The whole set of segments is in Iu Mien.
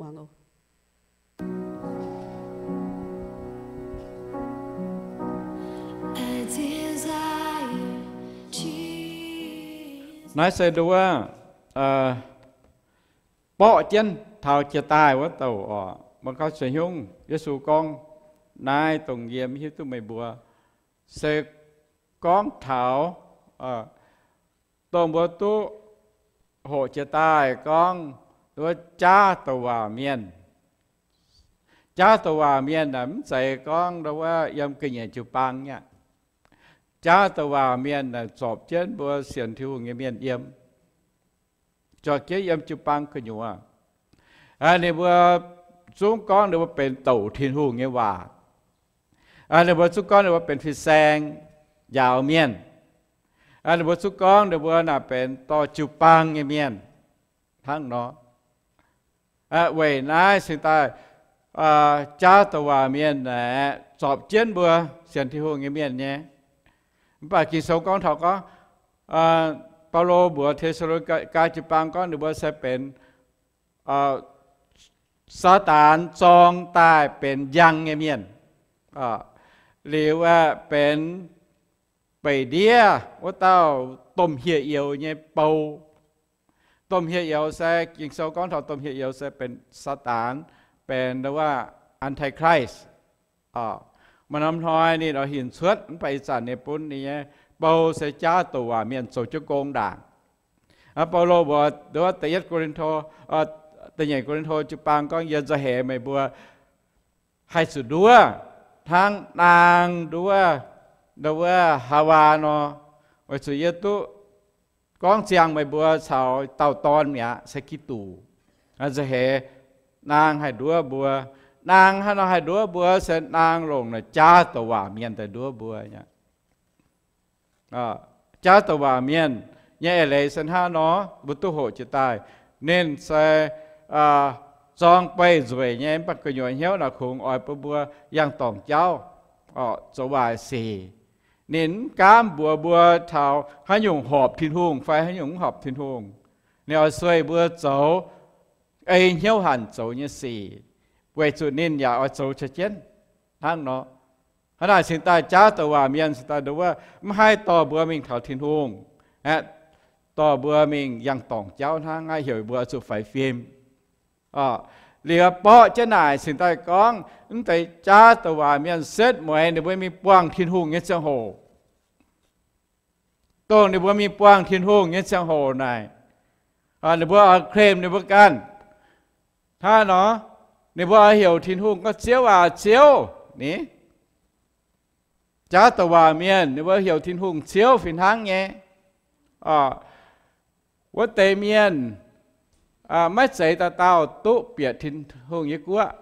muangx oc. Naaiv se nduov, borqv jienv taux jiex daaih wuov douc oc. Mbuo gauh ceix nyungc Yesu gorngv naaiv dongh yie mv hiuv duqv meih mbuo, se gorngv taux dongh mbuo duqv hoqc jiex daaih gorngv nduov jaav douc waac mienh. Jaav douc waac mienh naaic mv zeiz gorngv nduov yiem ga'nyiec jiu-baang aqv. Jaav douc waac mienh naaic zorpc jienv mbuo sienx Tin-Hungh nyei mienh yiem, zorpc jienv yiem jiu-baang gu'nyuoz. Ninh mbuo zungv gorngv ninh mbuo benx douc Tin-Hungh nyei waac. Ninh mbuo zungv gorngv ninh mbuo benx fin-saeng njaaux mienh. Ninh mbuo zungv gorngv ninh mbuo naaic benx dorh jiu-baang nyei mienh hnangv nor. Weic naaiv cingx daaih jaav douc waac mienh aeqv, zorpc jienv mbuo sienx Tin-Hungh nyei mienh nyei. Mv baac Ging-Sou gorngv taux gorngv, Baulo mbuox Te^saa^lo^ni^gaa jiu-baang gorngv ninh mbuo se benx Saadaan zorng daaih benx njang nyei mienh, liuz aeqv, benx beic ndiev wuov dauh domh hieh youz nyei bou. Domh hieh youz se, Ging-Sou gorngv taux domh hieh youz se benx Saadaan, benx wuov Antichrist. Maaih norm hnoi ninh oix hinc cuotv, mv baac ih zanc ninh bun ninh nyei bou se jaav douc waac mienh zoux jienv gong ndaangc. Baulo mbuox nduov da'yietv Ko^lin^to, da'nyeic Ko^lin^to jiu-baang gorngv, yie nzauh heix meih mbuo haih zuqc nduov hnangv naang nduov, nduov wuov Haawaa nor, weic zuqc yie duqv gorngv ziangh meih mbuo caux dauh dorn mi'aqv, se Giduc. Nzauh heix naang haih nduov mbuo. Naang hnangv nor haih nduov mbuo se naang longc naaic jaav douc waac mienh daaih nduov mbuo. Jaav douc waac mienh nyei eix leiz se hnangv nor, mbuo duqv hoqc jiex daaih. Ninh se zorng beih nzueic nyei, mv baac gu'nyuoz hnyouv naaic kungx oix bun mbuo yangh dorngc jauv, zoux waaic sic. Ninh mv gaamv mbuox mbuo taux haaix nyungc horpc Tin-Hungh fai haaix nyungc mv horpc Tin-Hungh. Ninh oix sueih mbuo zoux ei hnyouv hanc zoux nyei sic, weic zuqc ninh yaac oix zoux caux jienv hnangv nor. Hnangv naaic cingx daaih jaav douc waac mienh cingx daaih nduov mv haih dorh mbuo mingh taux Tin-Hungh, aeqv, dorh mbuo mingh yangh dorngc jauv hnangv, naaiv heuc mbuo zuqc faix fim. Liuz borqv jienv naaic cingx daaih gorngv mv deix jaav douc waac mienh setv mueiz ninh mbuo mingh buangh Tin-Hungh nyei ziangh hoc. Dongh ninh mbuo mingh buangh Tin-Hungh nyei ziangh hoc naaic, ninh mbuo oix claim ninh mbuo ganh hnangv nor, ninh mbuo oix heuc Tin-Hungh gorngv, Ziouv aac, Ziouv, ni. Jaav douc waac mienh ninh mbuo heuc Tin-Hungh Ziouv fih hnangv nyei. Wuov deix mienh maiv zeiz dauh dauh duqv bieqc Tin-Hungh nyei guoqv,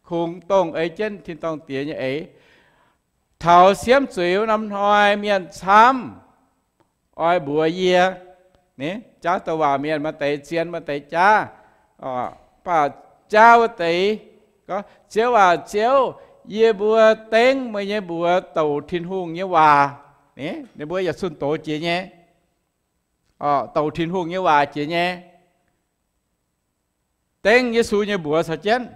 kungx dongh ei jienv tin-dorngh diex nyei eix. Taux siemv zuiz wuov norm hnoi mienh camv oix mbuox yie, ni, jaav douc waac mienh maaih deix zien maaih deix jaav, mv baac jaav wuov deix gorngv, Ziouv aac, Ziouv, yie mbuo dengv meih nyei mbuox douc Tin-Hungh nyei waac. Ni, ninh mbuo yietc zunh doz jiex nyei, douc Tin-Hungh nyei waac jiex nyei, dengv Yesu nyei mbuox caux jienv.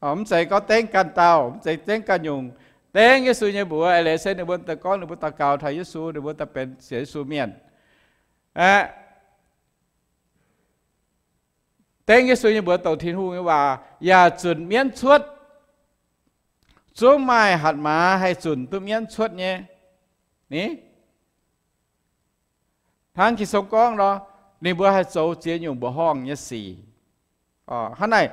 Mv zeiz gorngv dengv ganh dauh, mv zeiz dengv ganh nyungc, dengv Yesu nyei mbuox. Eix leiz se ninh mbuo daaih gorngv ninh mbuo daux gaux taux Yesu, ninh mbuo daaih benx sienx Yesu mienh. Aeqv, dengv Yesu nyei mbuox douc Tin-Hungh nyei waac yaac zunc mienv cuotv. Zungv maaih hatc maaz haih zunc duqv mienv cuotv nyei. Ni, hnangv Ging-Sou gorngv nor, ninh mbuo haih zoux ziex nyungc mbuoqc horngh nyei sic. Hnangv naaic,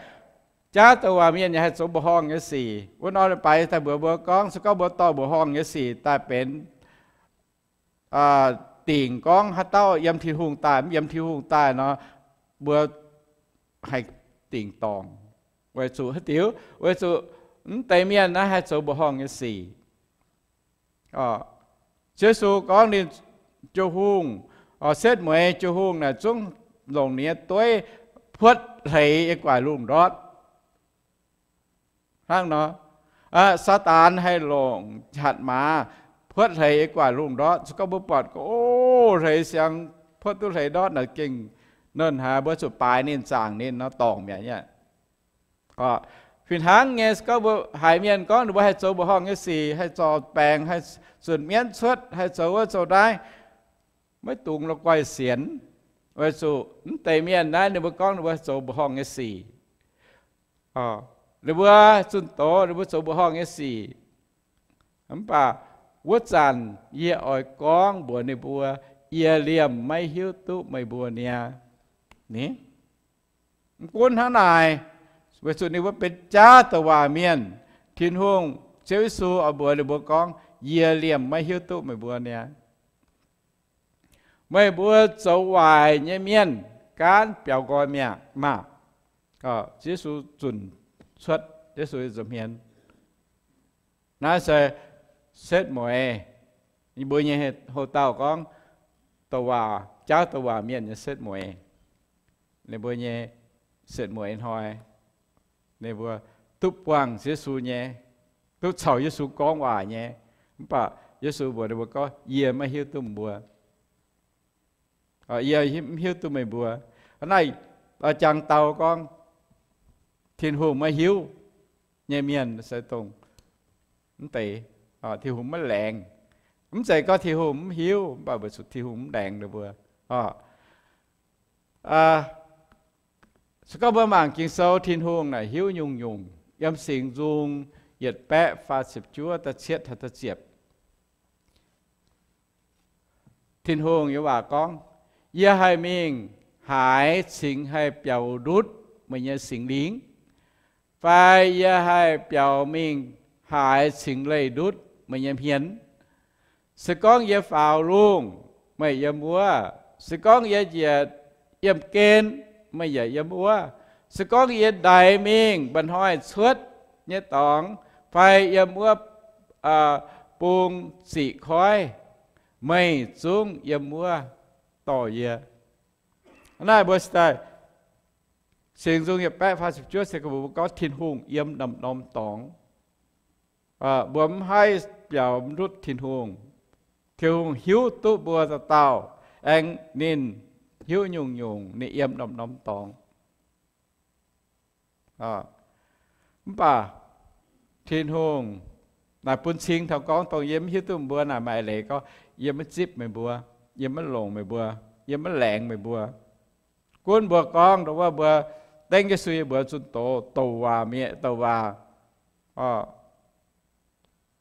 jaav douc waac mienh yaac haih zoux mbuoqc horngh nyei sic. Wuov norm leiz-baaix daaih mbuox mbuo gorngv, se gorngv mbuo dorh mbuoqc horngh nyei sic daaih benx dingc gorngv haaix dauh yiem Tin-Hungh daaih, mv yiem Tin-Hungh daaih nor, mbuo haih dingc dorngc. Weic zuqc haaix diuc? Weic zuqc mv deix mienh naaiv haih zoux mbuoqc horngh nyei sic. Ziouv Yesu gorngv ninh Ziouv Hungh, setv mueiz Ziouv Hungh naaic zungv longc ninh nyei dueiv puotv hleix yiem gu'nguaaic lungh ndortv. Hnangv nor, Saadaan haih longc hatc maaz puotv hleix yiem gu'nguaaic lungh ndortv. Se gorngv mbuo buatc gorngv, o, hleix siang, puotv duqv hleix ndortv naaic gengh Nonc haaix mbuo zuqc baaix ninh, zaangc ninh nor dorngc mi'aqv. Fih hnangv nyei, se gorngv mbuo haiz mienh gorngv ninh mbuo haih zoux mbuoqc horngh nyei sic, haih zorc baengc, haih zunc mienv cuotv, haih zoux wuov zoux naaiv, maiv dungx la'guaih sienx, weic zuqc mv deix mienh naaiv ninh mbuo gorngv ninh mbuo haih zoux mbuoqc horngh nyei sic. Ninh mbuo zunh doz ninh mbuo zoux mbuoqc horngh nyei sic. Mv baac wuov zanc yie oix gorngv mbuox ninh mbuo, yie liemh maiv hiuv duqv meih mbuo niaa. Ni, mv gunv hnangv naaic, weic zuqc ninh mbuo benx jaav douc waac mienh, Tin-Hungh, Ziouv Yesu oix mbuox ninh mbuo gorngv, yie liemh maiv hiuv duqv meih mbuo niaa. Meih mbuo zoux waaic nyei mienh gaanv biaux nqoi mi'aqv maah! Yesu zunc cuotv Yesu nza'hmien. Naaiv se setv mueiz, mbuo nyei houx-dauh gorngv douc waac, jaav douc waac mienh nyei setv mueiz. Ninh mbuo nyei setv mueiz hnoi, ninh mbuo duqv buangh Yesu nyei, duqv caux Yesu gorngv waac nyei. Mv baac Yesu mbuox ninh mbuo gorngv, yie maiv hiuv duqv mbuo. Yie mv hiuv duqv meih mbuo. Naaiv jangx dau gorngv Tin-Hungh maiv hiuv nyei mienh se dongh mv deix, Tin-Hungh maiv laengz. Mv zeiz gorngv Tin-Hungh mv hiuv, mv baac weic zuqc Tin-Hungh mv laengz ninh mbuo. Se gorngv mbuo mangc Ging-Sou, Tin-Hungh naaic hiuv nyungc-nyungc. Yiem Singx Nzung yietc baeqv faah ziepc juov, da'cietv taux da'ziepc, Tin-Hungh nyei waac gorngv, yie haih mingh haaix cingx haih biaux ndutv meih nyei Singx Lingh? Fai yie haih biaux mingh haaix cingx leih ndutv meih nyei hmien? Se gorngv yie faaux lungh, meih yiem wuov. Se gorngv yie njiec yiemh gen, meih yaac yiem wuov. Se gorngv yie ndaix mingh mba'hnoi cuotv nyei dorngx, fai yiem wuov bung ziqc koiv, meih zungv yiem wuov dorh yie. Naaiv mbuo se daaih Singx Nzung yietc baeqv faah ziepc juov se gorngv Tin-Hungh yiem norm-norm dorngx. Mbuo mv haih biaux ndutv Tin-Hungh. Tin-Hungh hiuv duqv mbuo dauh dauh, aengx ninh hiuv nyungc-nyungc, ninh yiem norm-norm dorngx. Mv baac Tin-Hungh naaic bun cing taux gorngv dongh yie mv hiuv duqv mbuo naaic maaih leiz gorngv, yie maiv zipv meih mbuo, yie maiv longc meih mbuo, yie maiv laengz meih mbuo. Gunv mbuo gorngv ndongc wuov mbuo dengv Yesu yie mbuox zunh doz, douc waac mienh, douc waac,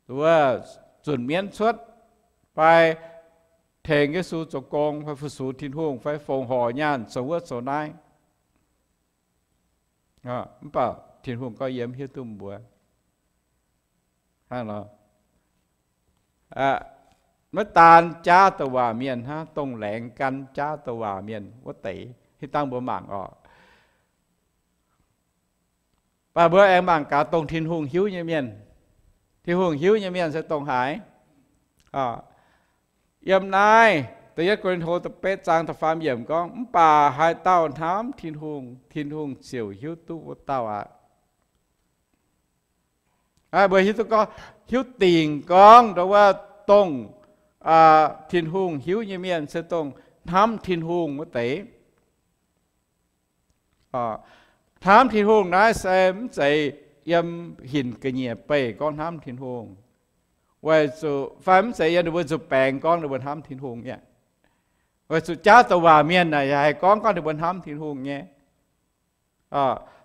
wuov zunc mienv cuotv, fai tengx Yesu zoux gong, fai fu-sux Tin-Hungh, fai fongc horc nyaanh, zoux wuov zoux naaiv. Mv baac Tin-Hungh gorngv, yie mv hiuv duqv mbuo. Hnangv nor, maiv daan jaav douc waac mienh hnangv, dongh laengz gan jaav douc waac mienh wuov deix, hitv dangh mbuo mangc oc. Mv baac mbuo aengx mangc gaax dongh Tin-Hungh hiuv nyei mienh. Tin-Hungh hiuv nyei mienh se dongh haaix? Yiem naaiv da'yietv Ko^lin^to da'betv zaang da'faam yiemc gorngv, mv baac haaix dauh hnamv Tin-Hungh, Tin-Hungh ziouc hiuv duqv wuov dauh aqv. Mbuo hiuv duqv gorngv, hiuv dingc gorngv ndongc wuov dongh Tin-Hungh hiuv nyei mienh se dongh hnamv Tin-Hungh wuov deix. Hnamv Tin-Hungh naaiv se mv zeiz yiem hinc ga'nyiec beih gorngv hnamv Tin-Hungh, weic zuqc fai mv zeiz yiem ninh mbuo nzuih baengx gorngv ninh mbuo hnamv Tin-Hungh nyei. Weic zuqc jaav douc waac mienh naaic yaac haih gorngv gorngv ninh mbuo hnamv Tin-Hungh nyei.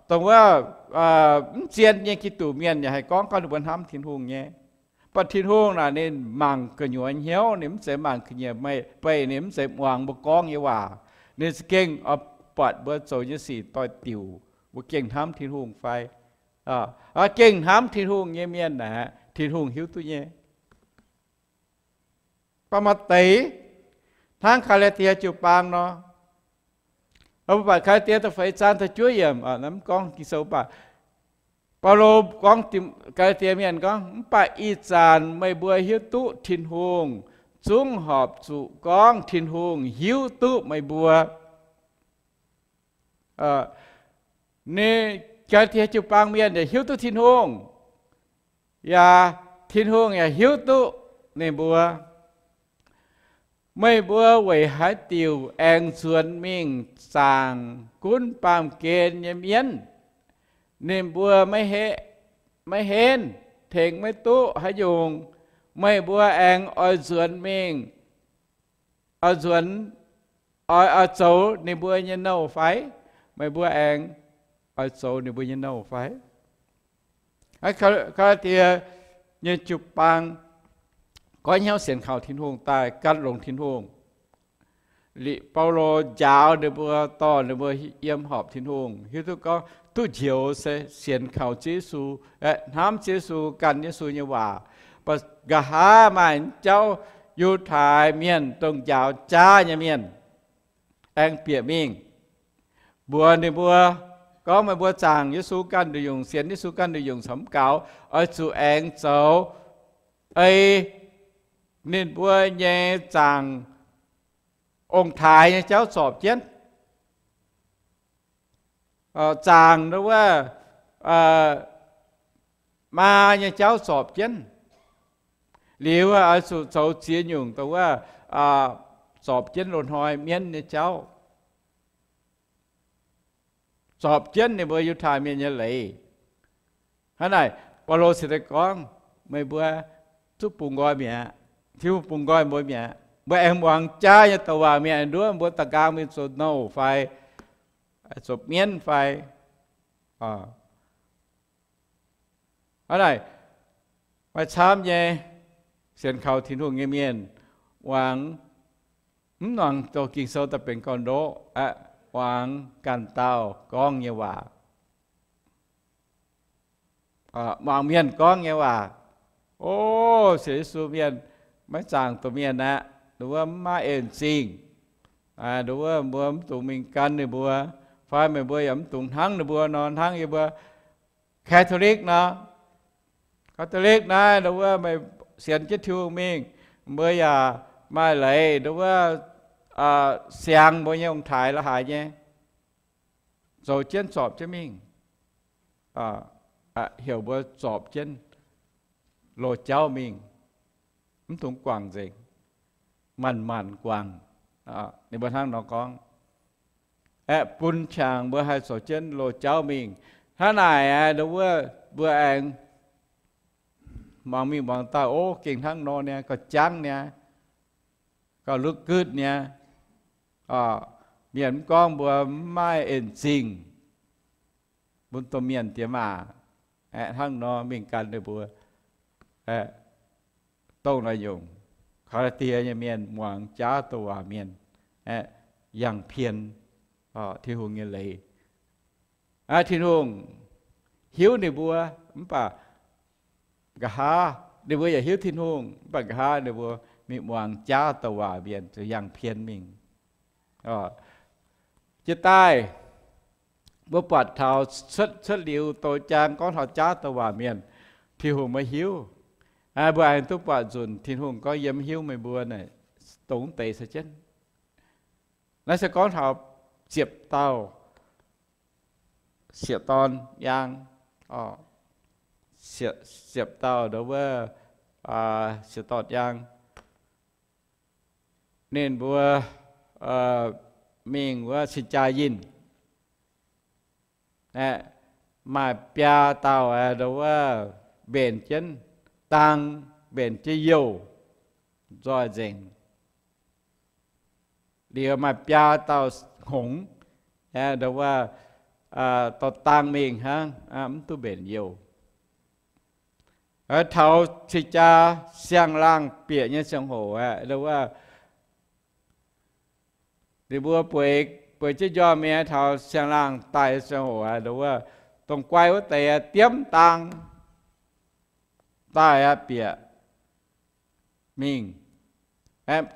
Dongh wuov mv zien nyei Giduc mienh yaac haih gorngv gorngv ninh mbuo hnamv Tin-Hungh nyei. Mv baac Tin-Hungh naaic ninh mangc gu'nyuoz hnyouv, ninh mv zeiz mangc ga'nyiec beih, ninh mv zeiz muangx mbuo gorngv nyei waac. Ninh za'gengh oix buatc mbuo zoux nyei sic doix-diuc, mbuo gengh hnamv Tin-Hungh fai, gengh hnamv Tin-Hungh nyei mienh naaic, Tin-Hungh hiuv duqv nyei. Mv baac maaih deix hnangv Gaa^laa^tie jiu-baang nor, mbuo buatc Gaa^laa^tie da'feix zaang da'juov yiemc, mv gorngv Ging-Sou, mv baac Baulo gorngv Gaa^laa^tie mienh gorngv, mv baac ih zanc meih mbuo hiuv duqv Tin-Hungh, zungv horpc zuqc gorngv Tin-Hungh hiuv duqv meih mbuo. Ninh Gaa^laa^tie jiu-baang mienh yaac hiuv duqv Tin-Hungh, yaac Tin-Hungh yaac hiuv duqv ninh mbuo. Meih mbuo weic haaix diuc aengx nzuonx mingh zaangc gunv baamh gen nyei mienv? Ninh mbuo maiv henv, tengx maiv duqv haaix nyungc. Meih mbuo aengx oix nzuonx mingh, oix nzuonx, oix, oix zoux ninh mbuo nyei nouh fai? Meih mbuo aengx oix zoux ninh mbuo nyei nouh fai? Aa, Gaa^laa^die nyei jiu-baang goiv hnyouv sienx kaux Tin-Hungh daaih gan longx Tin-Hungh. Liuz Baulo njaaux ninh mbuo, dorh ninh mbuo yiem horpc Tin-Hungh, hiuv duqv gorngv duqv njoux se sienx kaux Ziouv Yesu, hnamv Ziouv Yesu, gan Yesu nyei waac. Mv baac nqa'haav maaih jauv Yiutai Mienh dongh njaaux jaav nyei mienh aengx bieqc mingh mbuox ninh mbuo gorngv, meih mbuo zaangc Yesu ganh nduqc nyungc, sienx Yesu ganh nduqc nyungc caux mv gaux, oix zuqc aengx zoux ei ninh mbuo nyei zaangc ong-taaix nyei jauv zorpc jienv. Zaangc nduov wuov maa nyei jauv zorpc jienv. Liuz oix zuqc zoux ziex nyungc dongh wuov zorpc jienv loz-hnoi mienv nyei jauv, zorpc jienv ninh mbuo Yiutai Mienh nyei leiz. Hnangv naaic, Baulo cingx daaih gorngv, meih mbuo zuqc bungx nqoi mi'aqv. Tin-Hungh bungx nqoi mbuo mi'aqv. Mbuo aengx muangx jaav nyei douc waac mienh aengx nduov mbuo da'nqaang mingh zoux nouh fai zoux mienv fai. Hnangv naaic, maaih camv nyei sienx kaux Tin-Hungh nyei mienh muangx mv muangx doqc Ging-Sou daaih benx gorn-ndoqv aqv, muangx ganh dauh gorngv nyei waac, muangx mienh gorngv nyei waac. O, sienx Yesu mienh maiv zaangc doqc mienh aqv. Nduov wuov mv maaih en-zingh. Nduov wuov mbuo mv dungx mingh gan ninh mbuo, fai meih mbuo yaac mv dungx hnangv ninh mbuo nor, hnangv yie mbuo Catholic nor. Catholic naaiv, nduov wuov meih sienx jienv Tin-Hungh mingh, mbuo yaac maaih leiz nduov wuov siangx mbuo nyei ong-taaix la'haaix nyei, zoux jienv zorpc jienv mingh, heuc mbuo zorpc jienv loz-jauv mingh, mv dungx guangc nzengc, manc-manc guangc. Ninh mbuo hnangv nor gorngv, aeqv, bun qangx mbuo haih zoux jienv loz-jauv mingh. Hnangv naaic, nduov wuov mbuo aengx muangx mingh muangx daaih, o, gengh hnangv nor niaa, gauh jangv niaa, gauh lutv gutv niaa. Mienh mv gorngv mbuo mv maaih en-zingh, mbuo domh mienh diex maac, aeqv, hnangv nor mingh gan ninh mbuo, aeqv, dongh naaiv nyungc Gaa^laa^die nyei mienh muangx jaav douc waac mienh, aeqv, yangh pien Tin-Hungh nyei leiz. Aa, Tin-Hungh hiuv ninh mbuo, mv baac nqa'haav ninh mbuo yaac hiuv Tin-Hungh, mv baac nqa'haav ninh mbuo mingh muangx jaav douc waac mienh zoux yangh pien mingh. Jiex daaih mbuo buatc taux cuotv, cuotv liuz douz jaang gorngv taux jaav douc waac mienh, Tin-Hungh maiv hiuv. Mbuo aengx duqv buatc nzunc Tin-Hungh gorngv, yie mv hiuv meih mbuo naaic dongh deix caux jienv. Naaiv se gorngv taux ziepc dauh sieqv-dorn yaang, ziepc dauh nduov wuov sieqv-dorn yaang. Ninh mbuo mingh wuov cing-jaa yinh, maaih biaa dauh nduov wuov mbenc jienv dang, mbenc jienv youh nzoih nzengc. Liuz maaih biaa dauh hngongx, nduov wuov dorh dang mingh hnangv, mv duqv mbenc youh. Taux cing-jaa siang-laangh bieqc nyei ziangh hoc aeqv, nduov wuov ninh mbuo bueix, bueix jienv njormh mingh taux siang-laangh daaih ziangh hoc aeqv, nduov wuov dongh guai wuov deix diemv dang daaih aeqv, bieqc mingh.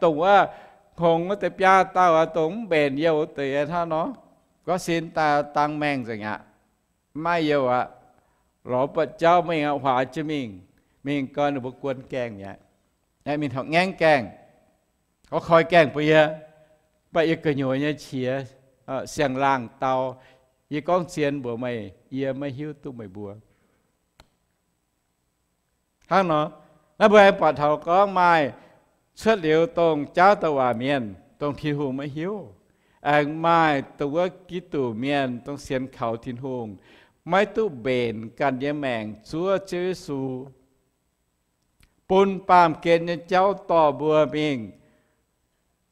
Dongh wuov hngongx wuov deix biaa dauh aeqv, dongh mv mbenc youh wuov deix aeqv, hnangv nor, gorngv sin daaih dang maengh nzengc aqv. Mv maaih youh aqv. Lorz buatc jauv mingh aqv, huaax jienv mingh, mingh gau ninh mbuo guon gaengh mi'aqv. Mingh taux ngaengv gaengh, gorngv koi gaengh bun yie, mv baac yie gu'nyuoz nyei qiex siang-laangh dau. Yie gorngv zien mbuox meih, yie maiv hiuv duqv meih mbuo. Hnangv nor, naaiv mbuo aengx buatc taux gorngv maaih Cuotv liuz dongh jaauv douc waac mienh, dongh Tin-Hungh maiv hiuv, aengx maaih dongh wuov Giduc mienh dongh sienx kaux Tin-Hungh, maiv duqv mbenc ganh nyei maengc zuov Ziouv Yesu, bun baamh gen nyei jauv dorh mbuo mingh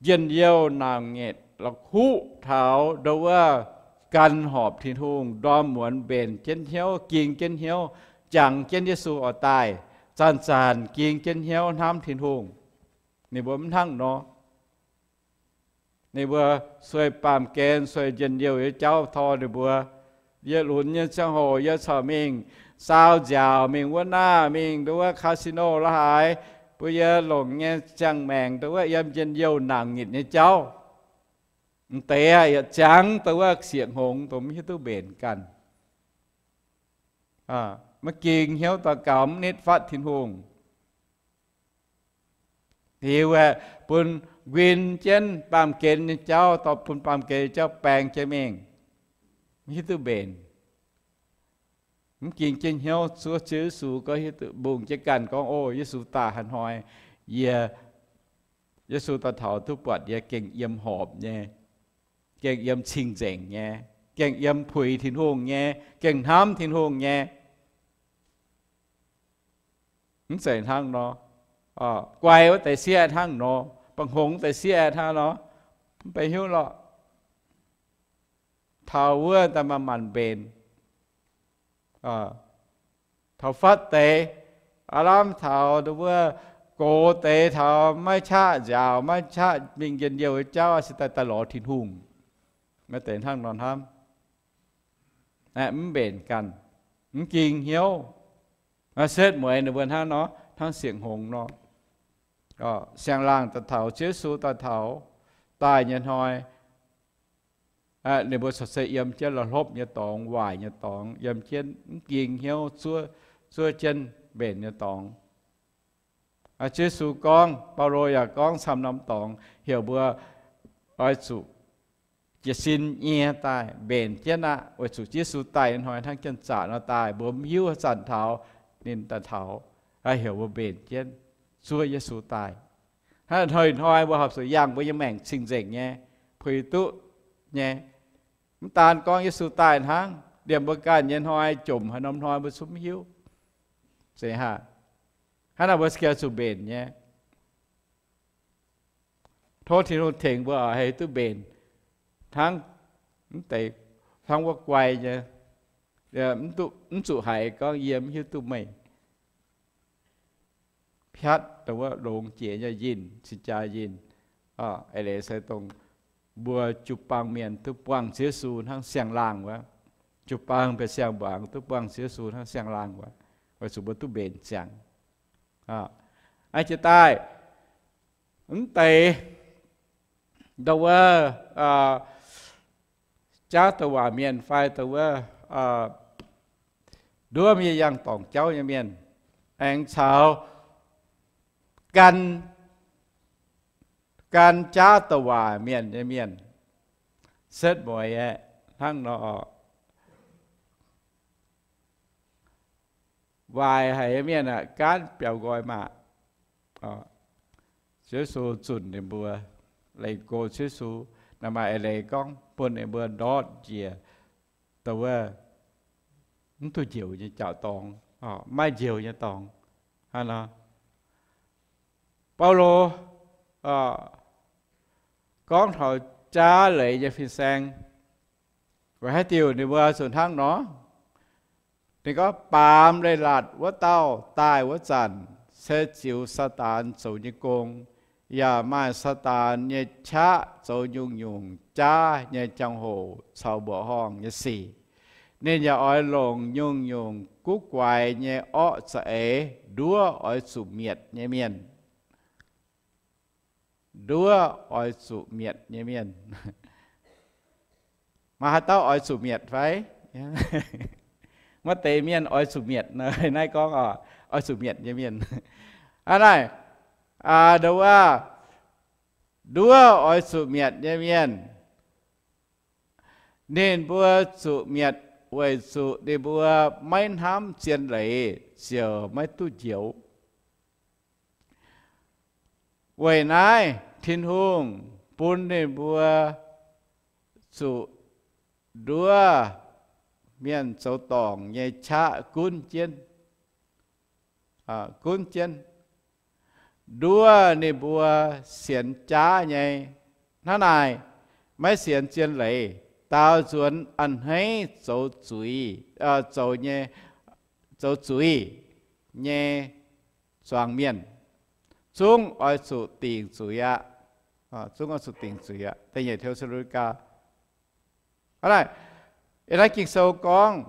njien-youh naanc nyietc la'kuqv taux ndongc wuov gan horpc Tin-Hungh, ndorm muonz mbenc jienv hnyouv, ging jienv hnyouv, jangx jienv Yesu oix daaih, zanc-zanc ging jienv hnyouv hnamv Tin-Hungh. Ninh mbuo mv hnangv nor. Ninh mbuo sueih baamh gen, sueih njien-youh nyei jauv tor ninh mbuo. Yie lunx nyei ziangh hoc yie corc mingh saau nziaauc, mingh wuov naaiv, mingh ndongc wuov casino la'haaix, bun yie longc nyei ziangh maengc ndongc wuov yiem njien-youh naanc nyietc nyei jauv. M'deix aah, yietc ziangx ndongc wuov sieqv hngongx dongh mv hiuv duqv mbenc ganh. Maiv ging hnyouv daux gaux, mv nitv fatv Tin-Hungh. Liuz aeqv, bun nquin jienv baamh gen nyei jauv, dorh bun baamh gen nyei jauv baeng jienv mingh, mv hiuv duqv mbenc. Mv ging jienv hnyouv zuov Ziouv Yesu, gorngv hiuv duqv mbungh jienv ganh gorngv, O, Yesu daaih haaix hnoi, yie, Yesu daaih taux duqv buatc yie gengh yiem horpc nyei, gengh yiem cing-nzengc nyei, gengh yiem puix Tin-Hungh nyei, gengh hnamv Tin-Hungh nyei. Mv zeiz hnangv nor, guai wuov deix sieqv hnangv nor, ba'hngongx deix sieqv hnangv nor, mv benx hiuv lorqc. Taux wuov daaih manc-manc mbenc. Taux fatv deix, aav lamh taux wuov gox deix, taux maiv qaqv nziaauc, maiv qaqv mingh njien-youh nyei jauv, se daaih daaih lorz Tin-Hungh. Maaih deix hnangv nor hnamv, mv mbenc ganh, mv ging hnyouv. Setv mueiz ninh mbuo hnangv nor, hnangv sieqv hngongx nor. Siang-laangh daaih taux, Ziouv Yesu daaih taux, daaih nyei hnoi, ninh mbuo corc se yiem jienv la'hlopv nyei dorngx, waaic nyei dorngx, yiem jienv mv ging hnyouv zuov, zuov jienv mbenc nyei dorngx. Ziouv Yesu gorngv, Baulo yaac gorngv camv norm dorngx, heuc mbuo oix zuqc jiez sin nyie daaih mbenc jienv aqv, weic zuqc Yesu daaih nyei hnoi hnangv janx-zaqc nor daaih, mbuo mv hiuv haaix zanc taux ninh daaih taux, heuc mbuo mbenc jienv zuov Yesu daaih. Hnangv hnoi-hnoi mbuo horpc zuqc yangh mbuo nyei maengc cing-nzengc nyei, puix duqv nyei. Mv daan gorngv Yesu daaih hnangv, liemh mbuo ganh nyei hnoi, jomc haaix norm hnoi mbuo zungv mv hiuv. Zeiz hnangv. Hnangv naaic mbuo gengh zuqc mbenc nyei. Tov Tin-Hungh tengx mbuo haih duqv mbenc hnangv mv deix, hnangv wuov guai nyei, mv zuqc haiz gorngv yie mv hiuv duqv meih. Piatv dongh wuov longx jiex nyei yinh, cing-jaa yinh. Eix leiz se dongh mbuo jiu-baang mienh duqv buangh Ziouv Yesu hnangv siang-laangh wuov. Jiu-baang benx siang-mbuangz duqv buangh Ziouv Yesu hnangv siang-laangh wuov, weic zuqc mbuo duqv mbenc ziangx. Aa, jiex daaih, mv deix, dongh wuov, jaav douc waac mienh fai dongh wuov, nduov mienh yangh dorngc jauv nyei mienh, aengx caux gan, gan jaav douc waac mienh nyei mienh, setv mueiz aeqv, hnangv nor. Waaic haic nyei mienh aeqv, gaanv biaux nqoi maah. Ziouv Yesu zunc ninh mbuo, lengh go Ziouv Yesu, naaiv maaih eix leiz gorngv bun ninh mbuo ndortv njiec dongh wuov mv duqv njoux nyei jauv-dorngx, maiv maaih njoux nyei dorngx. Hnangv nor, Baulo gorngv taux jaav leiz nyei fin-saeng, weic haaix diuc ninh mbuo zuqc hnangv nor? Ninh gorngv, baamz leiz-latc wuov dauh daaih wuov zanc, se ziux Saadaan zoux nyei gong, yaac maaih Saadaan nyei qaqv zoux nyungc-nyungc jaav nyei jangx-hoc caux mbuoqc horngh nyei sic. Ninh yaac oix longc nyungc-nyungc guv guaix nyei orqv za'eix nduov oix zuqc mietc nyei mienh. Nduov oix zuqc mietc nyei mienh. Maaih haaix dauh oix zuqc mietc fai? Maaih deix mienh oix zuqc mietc, naaiv gorngv oix zuqc mietc nyei mienh. Aa, naaiv, nduov oix zuqc mietc nyei mienh, ninh mbuo zuqc mietc weic zuqc ninh mbuo maiv hnamv zien leiz ziouc maiv duqv njoux. Weic naaiv Tin-Hungh bun ninh mbuo zuqc nduov mienh zoux dorngc nyei qaqv gunv jienv, gunv jienv, nduov ninh mbuo sienx jaav nyei. Hnangv naaic, maiv sienx zien leiz, daaux nzuonx a'hneiv zoux zuiz, zoux nyei, zoux zuiz nyei zuangx mienh, zungv oix zuqc dingc zuiz aqv. Zungv oix zuqc dingc zuiz aqv. Da'nyeic Te^saa^lo^ni^gaa. Hnangv naaic, ih naaiv Ging-Sou gorngv,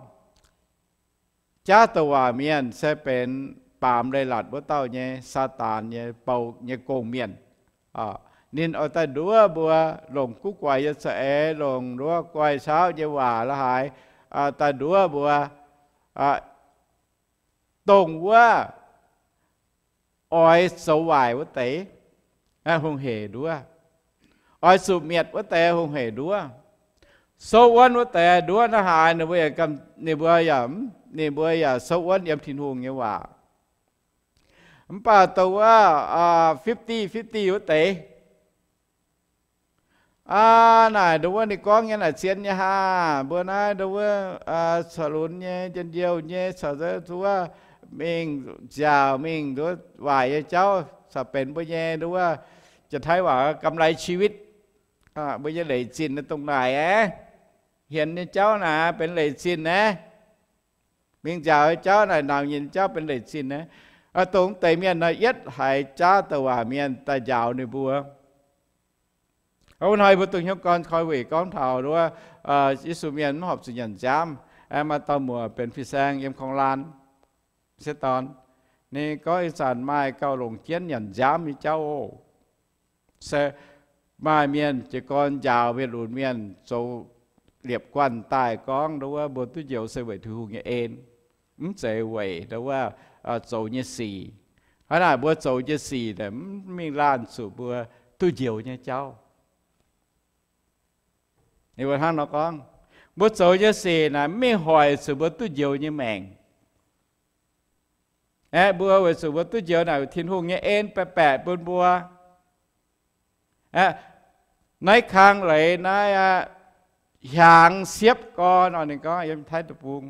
jaav douc waac mienh se benx baamz leiz-latc wuov dauh nyei, Saadaan nyei, bou nyei gong-mienh. Ninh oix daaih nduov mbuo, longc guv guaix nyei za'eix, longc nduov guai saauv nyei waac la'haaix, daaih nduov mbuo, dongh wuov oix zoux waaic wuov deix, hungh heic nduov. Oix zuqc mietc wuov deix hungh heic nduov. Souv wuonv wuov deix nduov. Hnangv haaix ninh mbuo yaac, ninh mbuo yaac, ninh mbuo yaac souv wuonv yiem Tin-Hungh nyei waac. Mv baac dongh wuov fifty fifty wuov deix, aa, naaic nduov wuov ninh gorngv nyei naaic zien nyei haah, mbuo naaiv nduov wuov caux lunx nyei, njien-youh nyei, caux nduov wuov mingh nziaauc mingh nduov waaic nyei jauv caux benx mbuo nyei nduov wuov, Janx-Taiv waac กำไรชีวิต, mbuo nyei leic zinh dongh naaic aeqv. Hienx nyei jauv naaic benx leic zinh aeqv. Mingh nziaauc nyei jauv naaic, nangc nyei jauv benx leic zinh aeqv. Dongh deix mienh nor yietv haiz jaav douc waac mienh daaih njaaux ninh mbuo. Wuov hnoi mbuo dongh hnyouv gorn koi weic gorngv taux nduov, Yesu mienh mv horpc zuqc nyanc nziaamv. Maaih dauh muoc benx fin-saeng yiem Kongx Laanh, se dorn, ninh gorngv ih zanc maaih gauh longc jienv nyanc nziaamv nyei jauv oc. Se maaih mienh jiez gorn njaaux mienh lunx mienh zoux liepc guanh daaih gorngv nduov wuov mbuo duqv njoux se weic Tin-Hungh nyei en, mv zeiz weic nduov wuov zoux nyei sic. Hnangv naaic mbuo zoux nyei sic naaic mv mingh laanh zuqc mbuo duqv njoux nyei jauv. Ninh mbuo hnangv nor gorngv, mbuo zoux nyei sic naaic mv mingh hoic zuqc mbuo duqv njoux nyei maengc. Aeqv, mbuo weic zuqc mbuo duqv njoux naaic Tin-Hungh nyei en baeqc baeqc bun mbuo. Aeqv, naaiv kang leiz naaiv aqv, hiaangx siepv gorn nor, ninh gorngv yiem Taiv Deic-Bung,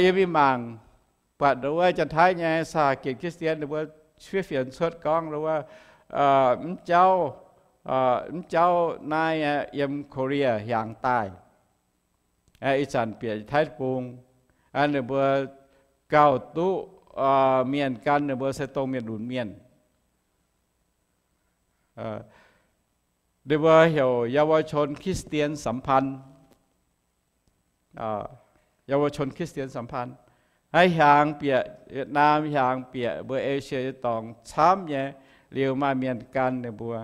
yiem mingh mangc, buatc nduov wuov Janx-Taiv nyei sah gengh Christian ninh mbuo fiev fienx cuotv gorngv nduov wuov, mv jauv, mv jauv naaiv yiem Korea hiaangx daaih. Ih zanc bieqc Taiv Deic-Bung, ninh mbuo gauh duqv mienh gan ninh mbuo se dongh mienh lunx mienh. Ninh mbuo heuc เยาวชนคริสเตียนสัมพันธ์, เยาวชนคริสเตียนสัมพันธ์. Naaiv hiaangx bieqc Yietc-Naam, hiaangx bieqc mbuo Esie nyei dorngx camv nyei, liuz maaih mienh gan ninh mbuo.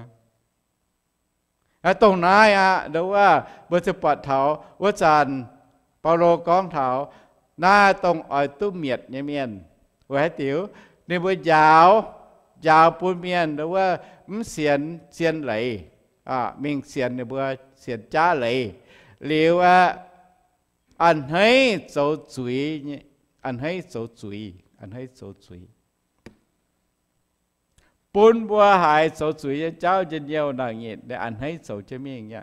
Dongh naaiv aqv, nduov wuov mbuo ziouc buatc taux wuov zanc Baulo gorngv taux naaiv dongh oix duqv mietc nyei mienh. Weic haaix diuc? Ninh mbuo njaaux, njaaux bun mienh nduov wuov mv sienx zien leiz, mingh sienx ninh mbuo sienx jaav leiz. Liuz aqv, a'hneiv zoux zuiz, a'hneiv zoux zuiz, a'hneiv zoux zuiz. Bun mbuo haiz zoux zuiz nyei jauv njien-youh nangc nyitc, a'hneiv zoux jienv mingh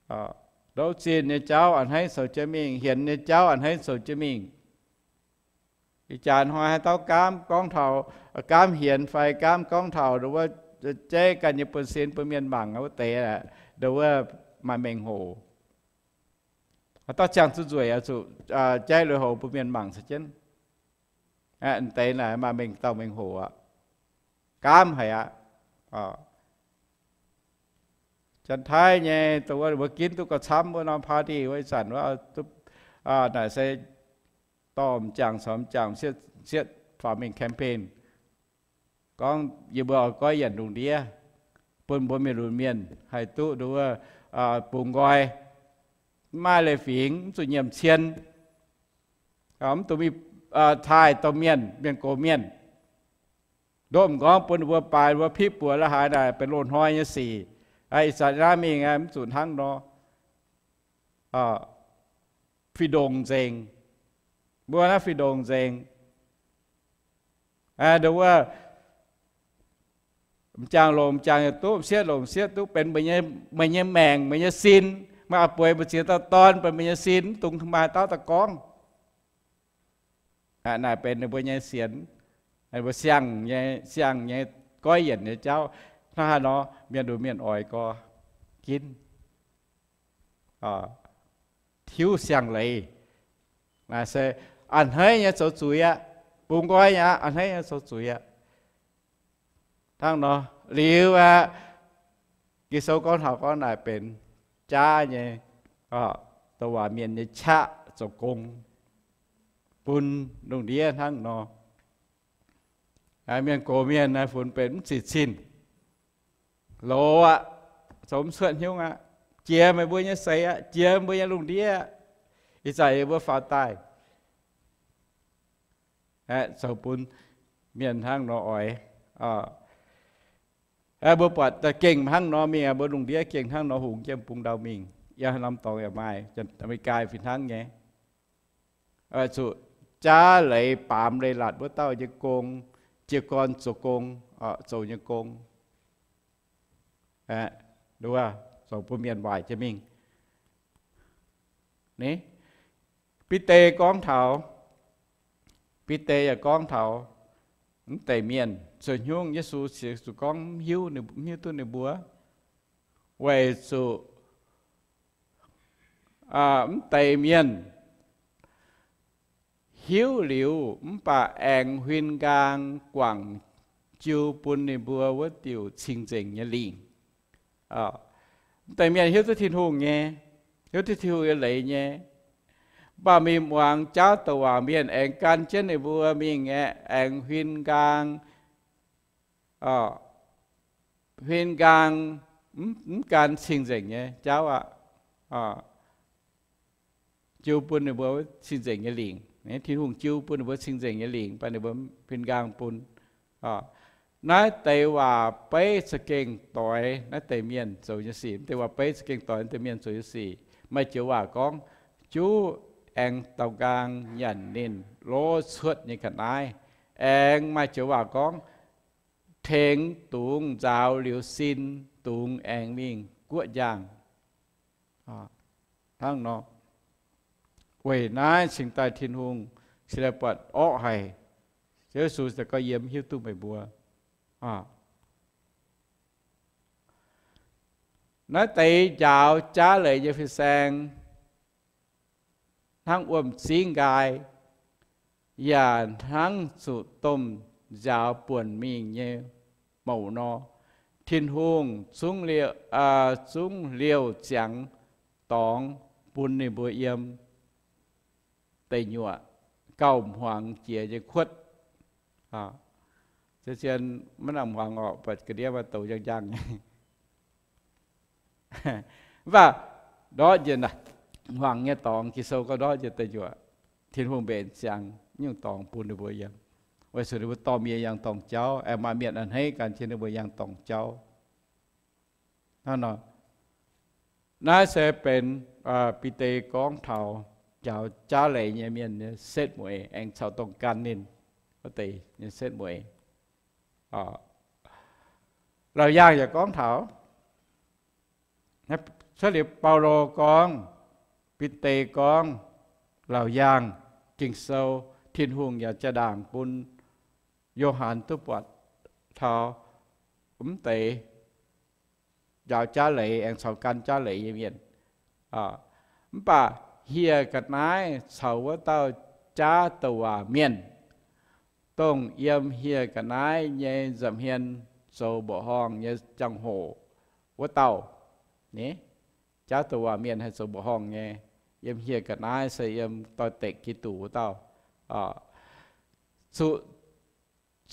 aqv. Ndoqv zinh nyei jauv a'hneiv zoux jienv mingh, hienx nyei jauv a'hneiv zoux jienv mingh. Ih jaax hnoi haaix dauh gaamv gorngv taux, gaamv hienx fai gaamv gorngv taux nduov wuov jeiv ganh nyei buonv-sin bun mienh mangc wuov deix, nduov wuov maaih mengh hoc. Haaix dauh ziangh zuqc nzueic oix zuqc jaiv lui-houx bun mienh mangc se jienv. Deix naaic maaih mengh dauh mengh hoc aqv. Gaamv haic aqv. Janx-Taiv nyei dongh wuov mbuo ginv duqv gauh camv wuov norm party wuov ih zanc wuov, naaic se dorh m'jangc caux m'jangc sietv faaux mingh campaign, gorngv yie mbuo oix goiv yienc lungh ndiev, bun mbuo mienh lunx mienh haih duqv nduov wuov bungx nqoi. Mv maaih leiz-fingx, mv zuqc nyiemc cien, mv zuqc mingh taaih domh mienh, mienh gox mienh. Ndoqv m'nqorngv bun ninh mbuo baaix, ninh mbuo piqv buoz la'haaix naaic benx loz-hnoi nyei sic. Ih zanc naaiv mingh mv zuqc hnangv nor. Fih ndongc nzengc. Mbuo naaiv fih ndongc nzengc. Nduov wuov, m'jangc longc m'jangc yaac duqv, m'sieqv longc m'sieqv duqv, benx meih nyei maengc, meih nyei sin. Meih oix bueix mbu'ziex dauh dorn benx meih nyei sin, mv dungx maaih dauh daaih gorngv. Naaic benx ninh mbuo nyei sienx, ninh mbuo siang nyei, siang nyei goiv yienc nyei jauv. Hnangv haaix nor mienh lunx mienh oix gorx ginv tiuv siang-leiz. Naaic se a'hneiv nyei zoux zuiz aqv. Bungx nqoi aqv, a'hneiv nyei zoux zuiz aqv. Hnangv nor liuz aqv, Ging-Sou gorngv taux gorngv naaic benx jaav nyei, douc waac mienh nyei qaqv zoux gong bun lungh ndiev hnangv nor. Mienh gox mienh naaiv funx benx mv zic cin, loz aqv, zoux mv cuotv hnyouv aqv, jiex meih mbuo nyei seix aqv, jiex mbuo nyei lungh ndiev aqv. Ih zanc yie mbuo faaux daaih zoux bun mienh hnangv nor oix. Mbuo buatc gengh hnangv nor mingh, mbuo lungh ndiev gengh hnangv nor hungx jienv bung ndau mingh. Yiem haaix norm dorngx yaac maaih, America fih hnangv nyei. Zuqc jaav leiz baamz leiz-latc wuov dauh nyei gong, jiez gorn zoux gong, zoux nyei gong. Zoux bun mienh waaic jienv mingh. Bide gorngv taux, Bide yaac gorngv taux mv deix mienh. Zoux haaix nyungc Yesu cingx zuqc gorngv mv hiuv, mv hiuv duqv ninh mbuo? Weic zuqc mv deix mienh hiuv liuz mv baac aengx huin nqaang guangc jiu bun ninh mbuo wuov diuc cing-nzengc nyei lingc. Mv deix mienh hiuv duqv Tin-Hungh nyei, hiuv duqv Tin-Hungh nyei leiz nyei, mv baac mingh muangx jaauv douc waac mienh aengx gan jienv ninh mbuo mingh aeqv, aengx huin nqaang, huin nqaang mv gan cing-nzengc nyei jauv aqv. Jiu bun ninh mbuo cing-nzengc nyei lingc. Tin-Hungh jiu bun ninh mbuo cing-nzengc nyei lingc, baac ninh mbuo huin nqaang bun. Naaiv deix waac beiv za'gengh doix naaiv deix mienh zoux nyei sic. Naaiv deix waac beiv za'gengh doix naaiv deix mienh zoux nyei sic. Maaih joux waac gorngv, juv aengx daaux nqaang nyanc ninh lov cuotv nyei ga'naaiv. Aengx maaih joux waac gorngv, tengx dungz nzaaux liuz sin, dungz aengx mingh guoqv njang. Hnangv nor, weic naaiv cingx daaih Tin-Hungh cingx daaih buatc orqv haic. Ziouv Yesu gorngv, yie mv hiuv duqv meih mbuo. Naaiv deix njaaux jaav leiz nyei fin-saeng hnangv wuom-zingv nqaai, yaac hnangv zuqc domh nziaaux buonc mingh nyei mouc nor, Tin-Hungh zungv liouh, zungv liouh ziangx dorngx bun ninh mbuo yiem deic nyuoqc gauh hmuangx jiex nyei kuotv. Zien maiv nangc hmuangx orqc, buatc ga'ndiev maaih douz njang njang. Mv baac ndortv njiec hmuangx nyei dorngx, Ging-Sou gorngv ndortv njiec deic nyuoqc, Tin-Hungh mbenc ziangx nyungc dorngx bun ninh mbuo yiem, weic zuqc ninh mbuo dorh mienh yangh dorngc jauv, aengx maaih mienh a'hneiv gan jienv ninh mbuo yangh dorngc jauv. Hnangv nor, naaiv se benx Bide gorngv taux njaaux jaav leiz nyei mienh nyei setv mueiz aengx caux dongh gan ninh wuov deix nyei setv mueiz. Laauc yaangh yaac gorngv taux, cuotv liuz Baulo gorngv, Bide gorngv, laauc yaangh, Ging-Sou, Tin-Hungh yaac jaa-ndaangc bun Yo^han duqv buatc taux mv deix njaaux jaav leiz aengx caux gan jaav leiz nyei mienh. Mv baac hieh ga'naaiv caux wuov dauh jaav douc waac mienh, dongh yiem hieh ga'naaiv nyei nza'hmien zoux mbuoqc horngh nyei jangx-hoc wuov dauh. Jaav douc waac mienh haih zoux mbuoqc horngh nyei, yiem hieh ga'naaiv se yiem doix-dekc Giduc wuov dauh. Zuqc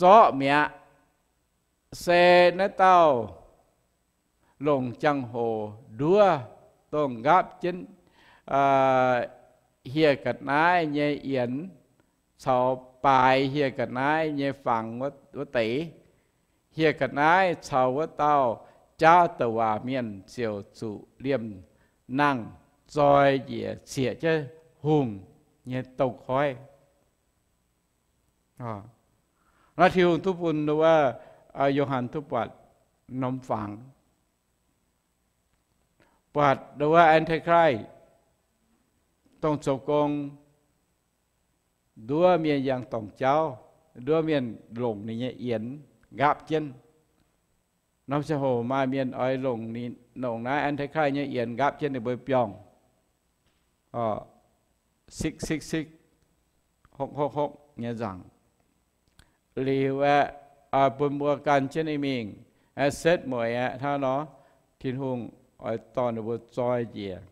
zorqv mi'aqv, se naaiv dauh longc jangx-hoc nduov, dongh nqaapv jienv hieh ga'naaiv nyei yienx caux baaix hieh ga'naaiv nyei fangx wuov deix. Hieh ga'naaiv caux wuov dauh jaav douc waac mienh ziouc zuqc liemh nangh zoi njiec zieqc jienv hungh nyei douz-koiv. Naaiv Tin-Hungh duqv bun wuov Yo^han duqv buatc norm fangx, buatc wuov Antichrist dongh zoux gong, nduov mienh yangh dorngc jauv, nduov mienh longc ninh nyei yienx nqaapv jienv. Norm ziangh hoc maaih mienh oix longc, longc naaiv Antichrist nyei yienx nqaapv jienv ninh mbuo biorngh, six six six, hokv hokv hokv nyei nzaangc. Liuz aeqv, bun mbuo gan jienv ninh mingh, aeqv, setv mueiz aeqv, hnangv nor, Tin-Hungh oix dorh ninh mbuo zoi njiec,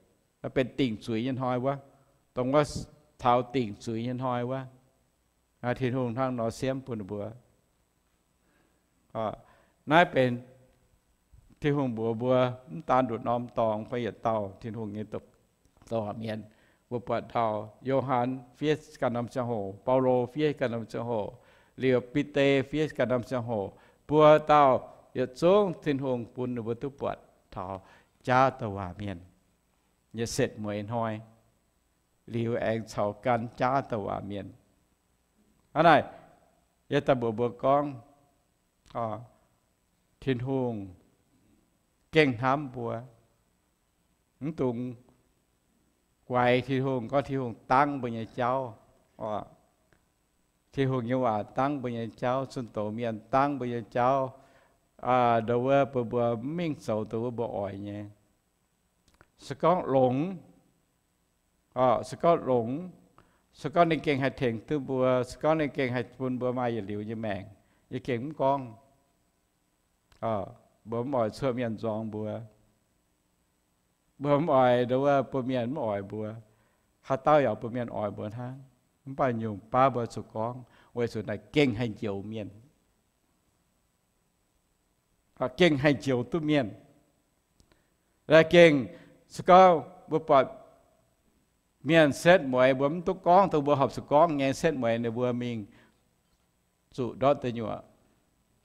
benx dingc zuiz nyei hnoi wuov, dongh wuov taux dingc zuiz nyei hnoi wuov, Tin-Hungh hnangv nor siemv bun ninh mbuo. Naaiv benx Tin-Hungh mbuox mbuo, mv daan nduqc norm dorngx, fai yietc dauh Tin-Hungh nyei douc waac mienh. Mbuo buatc taux Yo^han fiev ganh norm ziangh hoc, Baulo fiev ganh norm ziangh hoc, liuz Bide fiev ganh norm ziangh hoc, buo dauh yietc zungv Tin-Hungh bun ninh mbuo duqv buatc taux jaav douc waac mienh nyei setv mueiz hnoi, liuz aengx caux gan jaav douc waac mienh. Hnangv naaic, yie daaih mbuox mbuo gorngv, Tin-Hungh gengh hnamv mbuo. Mv dungx guaix Tin-Hungh, gorngv Tin-Hungh dangv mbuo nyei jauv. Tin-Hungh nyei waac dangv mbuo nyei jauv, zunh doz mienh dangv mbuo nyei jauv, nduov wuov bun mbuo mv mingh zoux dongh wuov mbuo oix nyei. Se gorngv longx, se gorngv longx, se gorngv ninh gengh haih tengx duqv mbuo, se gorngv ninh gengh haih bun mbuo maaih yietc liuz nyei maengc, yie gengh mv gorngv. Mbuo mv oix cuoqv mienh nzorng mbuo. Mbuo mv oix nduov wuov bun mienh mv oix mbuo. Haaix dauh yaac bun mienh oix mbuo hnangv. Mv baac nyungc baav mbuo zuqc gorngv, weic zuqc naaic gengh haih njoux mienh, gengh haih njoux duqv mienh. Laaix gengh, se gorngv mbuo buatc mienh setv mueiz, mbuo mv duqv gorngv dongh mbuo horpc zuqc gorngv nyei, setv mueiz ninh mbuo mingh zuqc ndortv deic nyuoqc,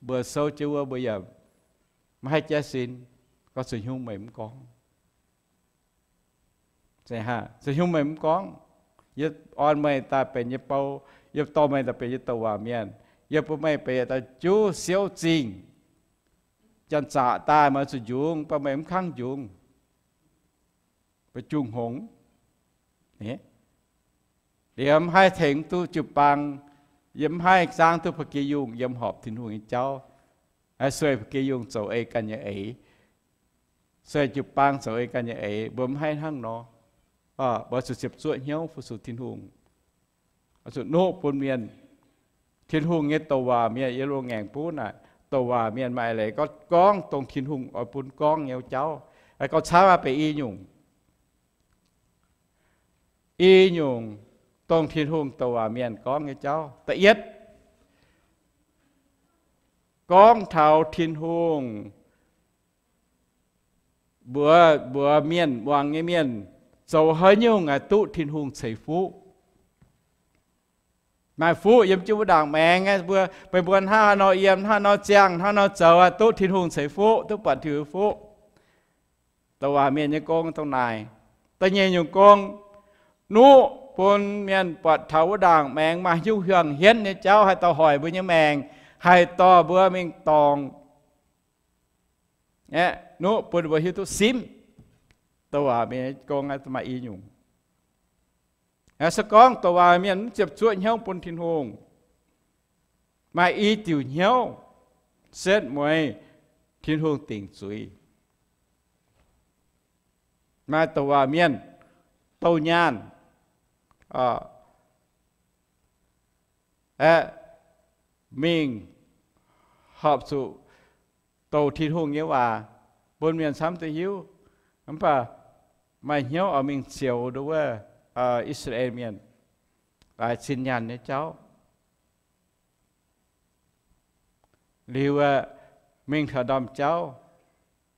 mbuo souv jienv wuov mbuo yaac maiv haih jaiv sin, gorngv zuqc hnyungv meih mv gorngv. Zuqc hnyungv meih mv gorngv. Yie orn meih daaih benx yie bou, yie dorh meih daaih benx yie douc waac mienh. Yie bun meih benx yietc dauh juv siouv zingh. Janx-zaqc daaih meih zuqc njungx, mv baac meih mv kangv njungx. Mbuo jung hngongx. Liemh mv haih tengx duqv jiu-baang, yiem mv haih zaangv duqv ba'gi yungh yiem horpc Tin-Hungh nyei jauv. Sueih ba'gi yungh zoux ei ganh nyei eix. Sueih jiu-baang zoux ei ganh nyei eix, mbuo mv haih hnangv nor. Mbuo zuqc ziepc zuoqv hnyouv fu-sux Tin-Hungh. Zuqc nuqv bun mienh. Tin-Hungh nyei douc waac mienh yiem loz-ngaengc buv naaic, douc waac mienh maaih leiz gorngv, gorngv dongh Tin-Hungh oix bun gorngv nyei jauv. Gauh camv aqv, benx i nyungc. I nyungc dongh Tin-Hungh douc waac mienh gorngv nyei jauv. Da'yietv, gorngv taux Tin-Hungh mbuox, mbuox mienh, muangx nyei mienh zoux haaix nyungc aeqv, duqv Tin-Hungh ceix fuqv. Maaih fuqv yiem jienv wuov ndaangc maengx aeqv, mbuo, meih mbuo hnangv haaix nor yiem, hnangv haaix nor ziangh, hnangv haaix nor zoux aeqv, duqv Tin-Hungh ceix fuqv, duqv buatc Tin-Hungh fuqv. Douc waac mienh nyei gong dongh naaic. Da'nyeic nyungc gong, nuqv bun mienh buatc taux wuov ndaangc maengx maaih hnyouv hiuang hienv nyei jauv haih dorh hoic mbuo nyei maengc, haih dorh mbuo mingh dorngc. Aeqv, nuqv bun mbuo hiuv duqv simv. Douc waac mienh nyei gong maaih i nyungc. Se gorngv douc waac mienh mv ziepc zuoqv hnyouv bun Tin-Hungh, maaih i diuc hnyouv setv mueiz Tin-Hungh dingc zuiz. Maaih douc waac mienh douh nyaanh, aeqv, mingh horpc zuqc douc Tin-Hungh nyei waac bun mienh camv duqv hiuv. Mv baac maaih hnyouv oix mingh zioux nduov wuov I^saa^laa^en Mienh laaix zinh nyaanh nyei jauv. Liuz aeqv, mingh taux ndorm jauv,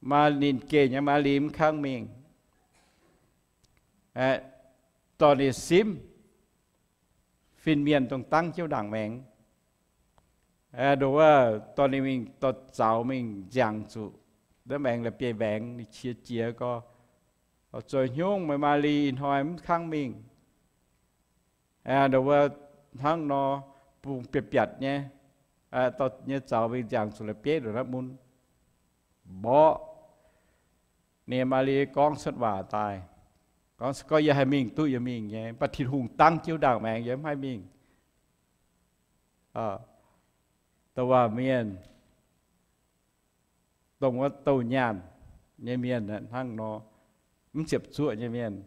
maaih ninh geh nyei maaz-li mv kangv mingh, dorh ninh simv fin-mienh dongh dangv jienv ndaangc maengx. Nduov wuov dorh ninh mingh dorh zaux mingh nziangc zuqc ndiev maengx la'bieiv mbaengx, ninh qiex jiez gorx, zoux hnyungv meih maaz-li ih hnoi mv kangv mingh. Nduov wuov hnangv nor, bungx biatc biatc nyei, dorh nyei zaux mingh nziangc zuqc la'bieiv nduqc naaiv mun. Mborqv ninh, Maa^lie gorngv cuotv waac daaih, gorngv, gorngv yie haih mingh duqv yie mingh nyei, mv baac Tin-Hungh dangv jienv ndaangc maengx yie mv haih mingh. Douc waac mienh, dongh wuov douh nyaanh nyei mienh hnangv nor, mv ziepc zuoqv nyei mienh,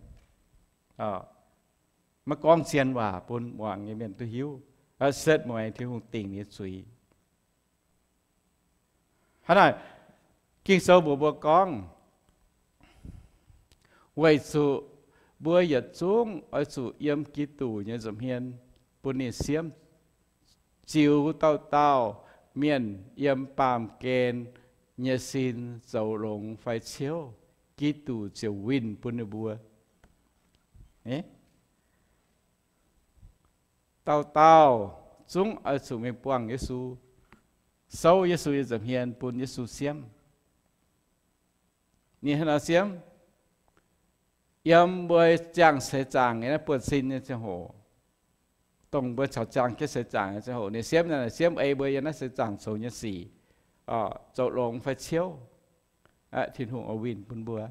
maiv gorngv zien waac bun muangx nyei mienh duqv hiuv, setv mueiz Tin-Hungh dingc nyei zuiz. Hnangv naaic, Ging-Sou mbuox mbuo gorngv, weic zuqc mbuo yietc zungv oix zuqc yiem Giduc nyei nza'hmien bun ninh siemv, ziux dauh dauh mienh yiem baamh gen nyei sin zoux longx fai ciouv, Giduc ziouc winh bun ninh mbuo. Dauh dauh zungv oix zuqc mingh buangh Yesu, souv Yesu nyei nza'hmien bun Yesu siemv. Ninh hnangv nor siemv, yiem mbuo ziangh seix zaangc nyei naaiv buonv-sin nyei ziangh hoc, dongh mbuo caux ziangh jienv seix zaangc nyei ziangh hoc, ninh siemv, siemv ei mbuo yiem naaiv seix zaangc zoux nyei sic, zoux longx fai ciouv, Tin-Hungh oix winh bun mbuo.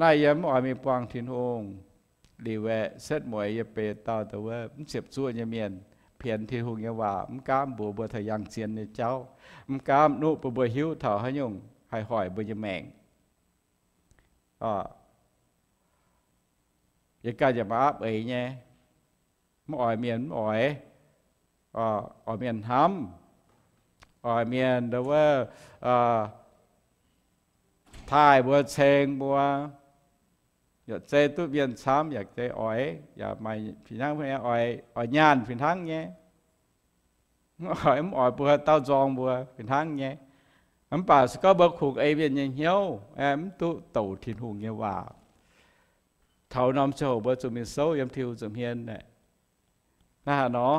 Naaiv yie mv oix mingh buangh Tin-Hungh liuz aeqv, setv mueiz yie benx dauh dongh wuov mv ziepc zuoqv nyei mienh, pienx Tin-Hungh nyei waac, mv gaamv mbuox mbuo taux yangh zien nyei jauv, mv gaamv nuqv bun mbuo hiuv taux haaix nyungc haih hoic mbuo nyei maengc. Yie ganh yaac maaih aapv eix nyei. Mv oix mienh mv oix, oix mienh hnamv, oix mienh dongh wuov taaih mbuo, ceng mbuo, yaac zeiz duqv mienh camv, yaac zeiz oix, yaac maaih fih hnangv, oix nyaanh fih hnangv nyei. Mv oix, mv oix mbuo dauh nzorng mbuo fih hnangv nyei. Mv baac se gorngv mbuo kungx ei mienh nyei hnyouv, mv duqv douc Tin-Hungh nyei waac, taux norm ziangh hoc mbuo zuqc mingh souv yiem Tin-Hungh nza'hmien. Naaiv haaix nor,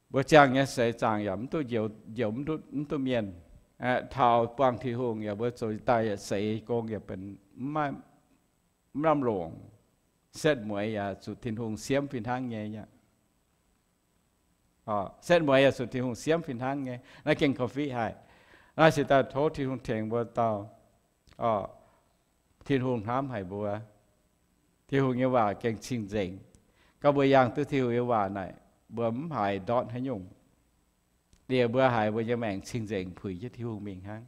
mbuo ziangh nyei seix zaangc yaac mv duqv njoux, mv duqv mienh. Taux buangh Tin-Hungh yaac mbuo zoux daaih yaac seix gong yaac benx mv lamh longc. Setv mueiz yaac zuqc Tin-Hungh siemv fih hnangv nyei. Setv mueiz yaac zuqc Tin-Hungh siemv fih hnangv nyei. Naaiv gengh korv-fiqv haic. Naaiv se daaih tov Tin-Hungh tengx mbuo dauh, Tin-Hungh hnamv haic mbuo. Tin-Hungh nyei waac gengh cing-nzengc. Gorngv mbuo yangh duqv Tin-Hungh nyei waac naaic, mbuo mv haiz ndortv haaix nyungc. Liuz mbuo haiz mbuo nyei maengc cing-nzengc puix jienv Tin-Hungh mingh hnangv.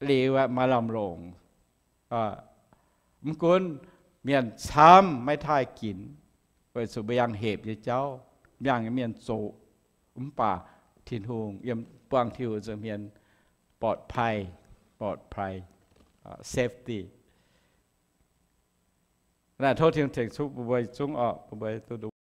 Liuz aeqv, maaih lamh longc. Mv gunv mienh camv maiv taaih ginx, weic zuqc mbuo yangh hepc nyei jauv, mv yangh nyei mienh zoqc, mv baac Tin-Hungh yiem buangh Tin-Hungh nza'hmien ปลอดภัย, ปลอดภัย, safety. Naaiv tov Tin-Hungh tengx cuotv bun mbuo zungv orqc, bun mbuo duqv